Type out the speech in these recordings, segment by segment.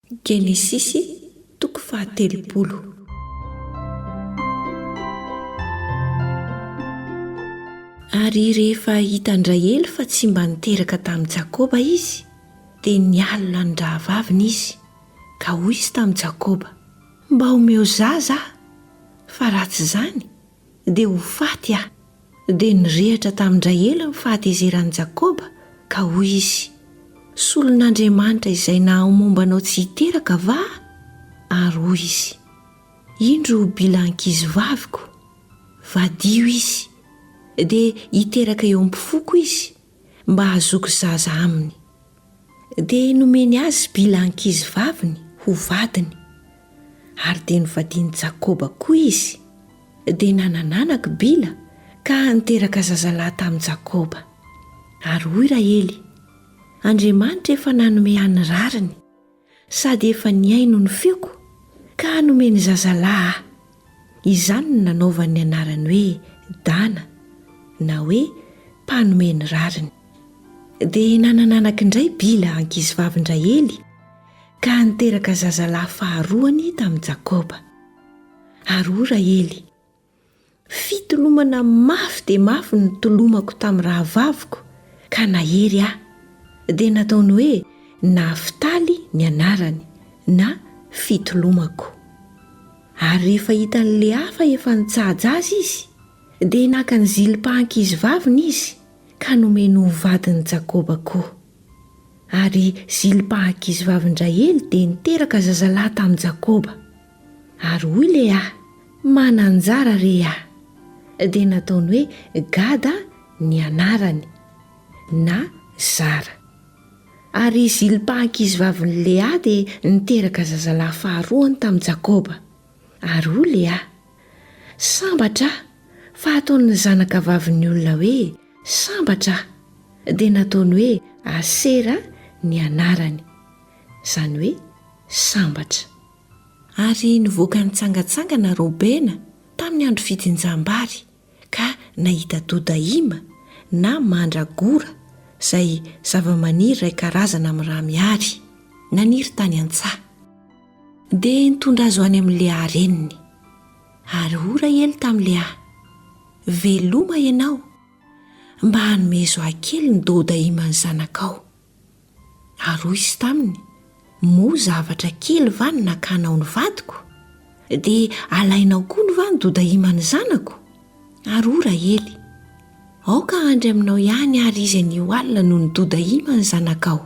Genesisy toko faha-30. Ary rehefa hitan-dRahely fa tsy mba niteraka tamin'i Jakoba izy, dia nialona ny rahavaviny izy, ka hoy izy tamin'i Jakoba, Mba omeo zaza aho, fa raha tsy izany, dia ho faty aho. Dia nirehitra tamin-dRahely ny fahatezeran'i Jakoba, ka hoy izy, Solon'Andriamanitra izay naha-momba anao tsy hiteraka va aho? Ary hoy izy, Indro Bila ankizivaviko, vadio izy, dia hiteraka eo am-pofoko izy, mba hahazoako zaza aminy. Dia nomeny azy Bila ankizivaviny ho vadiny, ary dia novadian'i Jakoba koa izy. Dia nanan'anaka Bila ka niteraka zazalahy tamin'i Jakoba. Ary hoy Rahely, Andriamanitra efa nanome ahy ny rariny, sady efa nihaino ny feoko, ka nomeny zazalahy aho. Izany no nanaovany ny anarany hoe Dana, na hoe mpanome ny rariny. Dia nanan'anaka indray Bila ankizivavin-dRahely, ka niteraka zazalahy faharoany tamin'i Jakoba. Ary hoy Rahely, Fitolomana mafy dia mafy no nitolomako tamin'ny rahavaviko, ka nahery aho. Dia nataony hoe Naftaly ny anarany, na Fitolomako. Ary rehefa hitan'i Lea fa efa nitsaja azy izy, dia naka an'i Zilpa ankizivaviny izy, ka nomeny ho vadin'i Jakoba koa. Ary Zilpa ankizivavin-dRahely dia niteraka zazalahy tamin'i Jakoba. Ary hoy Lea, Manan-jara re aho! Dia nataony hoe Gada ny anarany, na Zara. Ary Zilpa ankizivavin'i Lea dia niteraka zazalahy faharoany tamin'i Jakoba. Ary hoy Lea, Sambatra aho, fa hataon'ny zanakavavin'ny olona hoe sambatra aho. Dia nataony hoe Asera ny anarany, izany hoe sambatra. Ary nivoaka nitsangantsangana Robena tamin'ny andro fijinjam-bary ka nahita dodaima na mandragora, izay zavamaniry iray karazana amin'ny ramiary, naniry tany an-tsaha. Dia nitondra azy ho any amin'i Lea reniny. Ary hoy Rahely tamin'i Lea, Veloma ianao, mba hanomezo ahy kely ny dodaiman'ny zanakao. Ary hoy izy taminy, Moa zavatra kely va no nakanao ny vadiko? Dia alainao koa va ny dodaiman'ny zanako? Ary hoy Rahely, Aoka handry aminao ihany àry izy anio alina noho ny dodaiman'ny zanakao.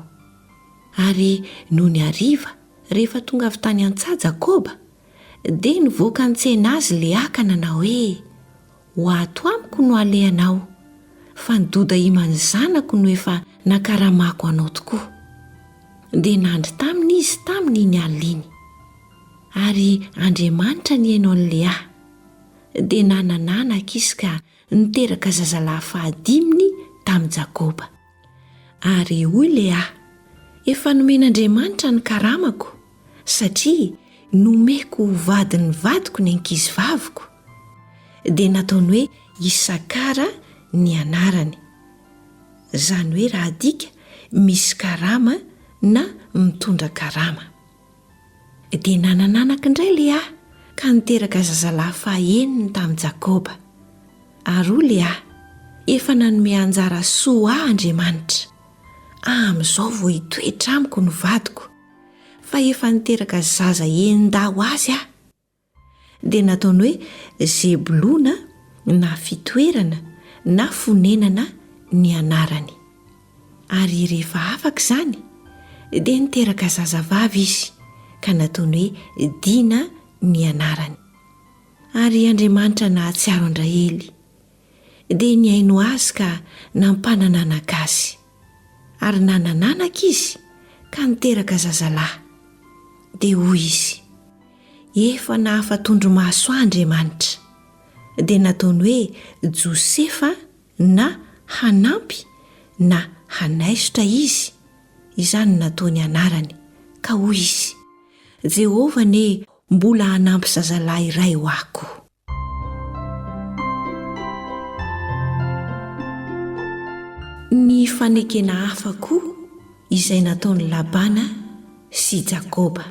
Ary nony hariva, rehefa tonga avy tany an-tsaha Jakoba, dia nivoaka nitsena azy Lea ka nanao hoe, Ho ato amiko no alehanao, fa ny dodaiman'ny zanako no efa nakaramako anao tokoa. Dia nandry taminy izy tamin'iny alina iny. Ary Andriamanitra nihaino an'i Lea. Dia nanan'anaka izy ka niteraka zazalahy fahadiminy tamin'i Jakoba. Ary hoy Lea, Efa nomen'Andriamanitra ny karamako, satria nomeko ho vadin'ny vadiko ny ankizivaviko. Dia nataony hoe Isakara ny anarany. Izany hoe raha adika, misy karama na mitondra karama. Dia nanan'anaka indray Lea ka niteraka zazalahy faheniny tamin'i Jakoba. Ary hoy Lea, Efa nanome anjara soa ahy Andriamanitra. Amin'izao vao hitoetra amiko ny vadiko, fa efa niteraka zaza enin-dahy ho azy aho. Dia nataony hoe Zebolona na fitoerana na fonenana ny anarany. Ary rehefa afaka izany, dia niteraka zazavavy izy, ka nataony hoe Dina ny anarany. Ary Andriamanitra nahatsiaro an-dRahely, dia nihaino azy ka nampanananaka azy. Ary nanananaka izy, ka niteraka zazalahy. Dia hoy izy, Efa nahafa-tondromaso ahy Andriamanitra. Dia nataony hoe Josefa na hanampy na hanaisotra izy, izany no nataony anarany, ka hoy izy, Jehovah anie mbola hanampy zazalahy iray ho ahy koa. Ny fanekena hafa koa izay nataon'i Labana. sy Jakoba.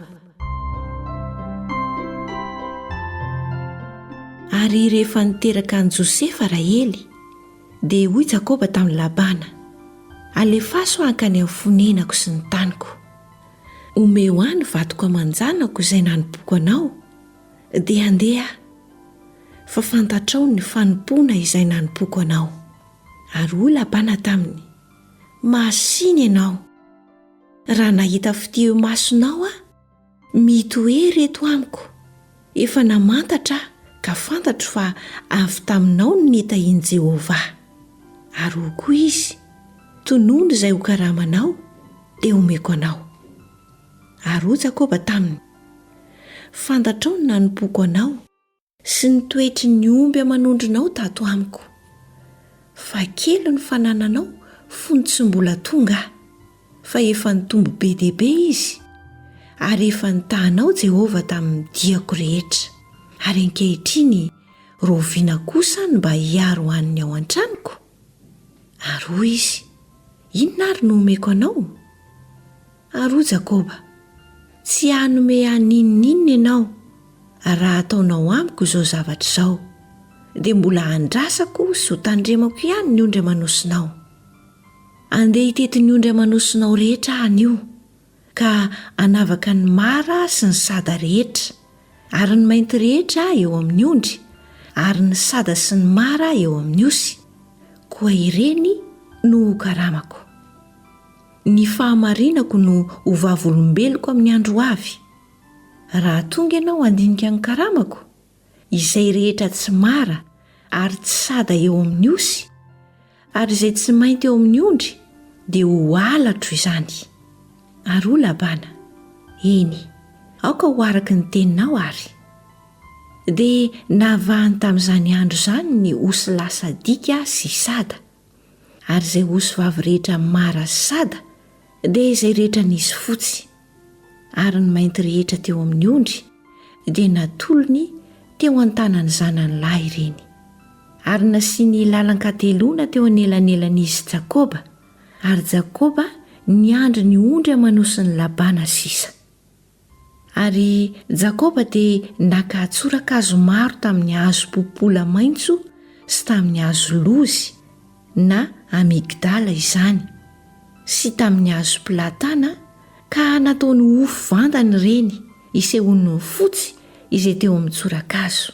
Ary rehefa niteraka an'i Josefa Rahely, dia hoy Jakoba tamin'i Labana, Alefaso aho hankany amin'ny fonenako sy ny taniko. Omeo ahy ny vadiko aman-janako izay nanompoako anao, dia handeha aho, fa fantatrao ny fanompoana izay nanompoako anao. Ary hoy Labana taminy, Masìna ianao! Raha nahita fitia eo imasonao aho, mitoera eto amiko. Efa namantatra aho ka fantatro fa avy taminao no nitahian'i Jehovah ahy. Ary hoy koa izy, Tonony izay ho karamanao, dia homeko anao. Ary hoy Jakoba taminy, Fantatrao ny nanompoako anao sy ny toetry ny omby aman'ondrinao tato amiko. Fa kely ny fanananao fony tsy mbola tonga aho, fa efa nitombo be dia be izy, ary efa nitaha anao Jehovah tamin'ny diako rehetra. Ary ankehitriny rahoviana kosa no mba hiaro haniny ao an-tranoko? Ary hoy izy, Inona ary no homeko anao? Ary hoy Jakoba, Tsy hanome ahy n'inon'inona ianao, raha ataonao amiko izao zavatra izao, dia mbola handrasako sy hotandremako ihany ny ondry aman'osinao. Andeha hitety ny ondry aman'osinao rehetra aho anio, ka hanavaka ny mara sy ny sada rehetra, ary ny mainty rehetra eo amin'ny ondry, ary ny sada sy ny mara eo amin'ny osy, koa ireny no hokaramako. Ny fahamarinako no ho vavolombeloko amin'ny andro ho avy. Raha tonga ianao handinika ny karamako, izay rehetra tsy mara ary tsy sada eo amin'ny osy, ary izay tsy mainty eo amin'ny ondry, dia ho halatro izany. Ary hoy Labana, Eny, aoka ho araka ny teninao àry. Dia navahany tamin'izany andro izany ny osilahy sadika sy sada. Ary izay osivavy rehetra mara sy sada dia izay rehetra nisy fotsy, ary ny mainty rehetra teo amin'ny ondry dia natolony teo an-tanan'ny zanany lahy ireny. Ary nasiany lalan-kateloana teo anelanelan'izy sy Jakoba, ary Jakoba niandry ny ondry aman'osin'i Labana sisa. Ary Jakoba dia naka tsorakazo maro tamin'ny hazo popola maitso sy tamin'ny hazo lozy, na amygdala izany, sy tamin'ny hazo platana, ka nataony ho ofy vandana ireny, hisehoan'ny fotsy izay teo amin'ny tsorakazo.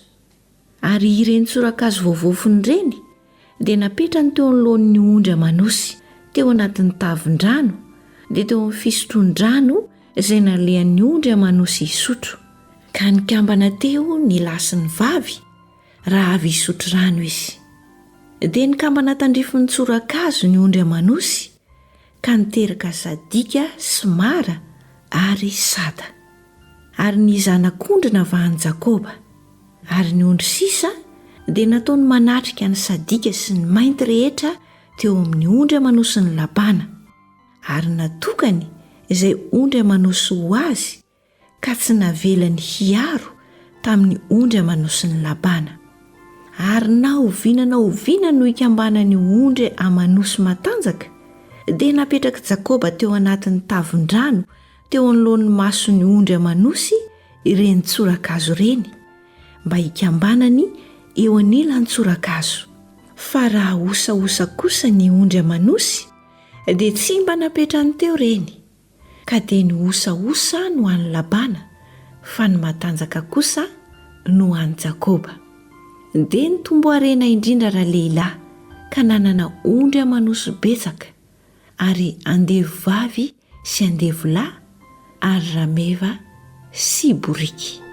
Ary ireny tsorakazo voavaofiny ireny dia napetrany teo anoloan'ny ondry aman'osy, teo anatin'ny tavin-drano, dia teo amin'ny fisotroan-drano izay nalehan'ny ondry aman'osy hisotro. Ka nikambana teo ny lahy sy ny vavy raha avy hisotro rano izy. Dia nikambana tandrifin'ny tsorakazo ny ondry aman'osy, ka niteraka sadika sy mara ary sada. Ary ny zanak'ondry navahan'i Jakoba, ary ny ondry sisa dia nataony manatrika ny sadika sy ny mainty rehetra teo amin'ny ondry aman'osin'i Labana, ary natokany izay ondry aman'osy ho azy ka tsy navelany hiaro tamin'ny ondry aman'osin'i Labana. Ary na oviana na oviana no hikambanany ondry aman'osy matanjaka, dia napetrak'i Jakoba teo anatin'ny tavin-drano teo anoloan'ny mason'ny ondry aman'osy ireny tsorakazo ireny, mba hikambanany eo anilan'ny tsorakazo. Fa raha osaosa kosa ny ondry aman'osy, dia tsy mba napetrany teo ireny, ka dia ny osaosa no an'i Labana, fa ny matanjaka kosa no an'i Jakoba. Dia nitombo harena indrindra ralehilahy, ka nanana ondry aman'osy betsaka, ary andevo vavy sy andevo lahy ary rameva sy boriky.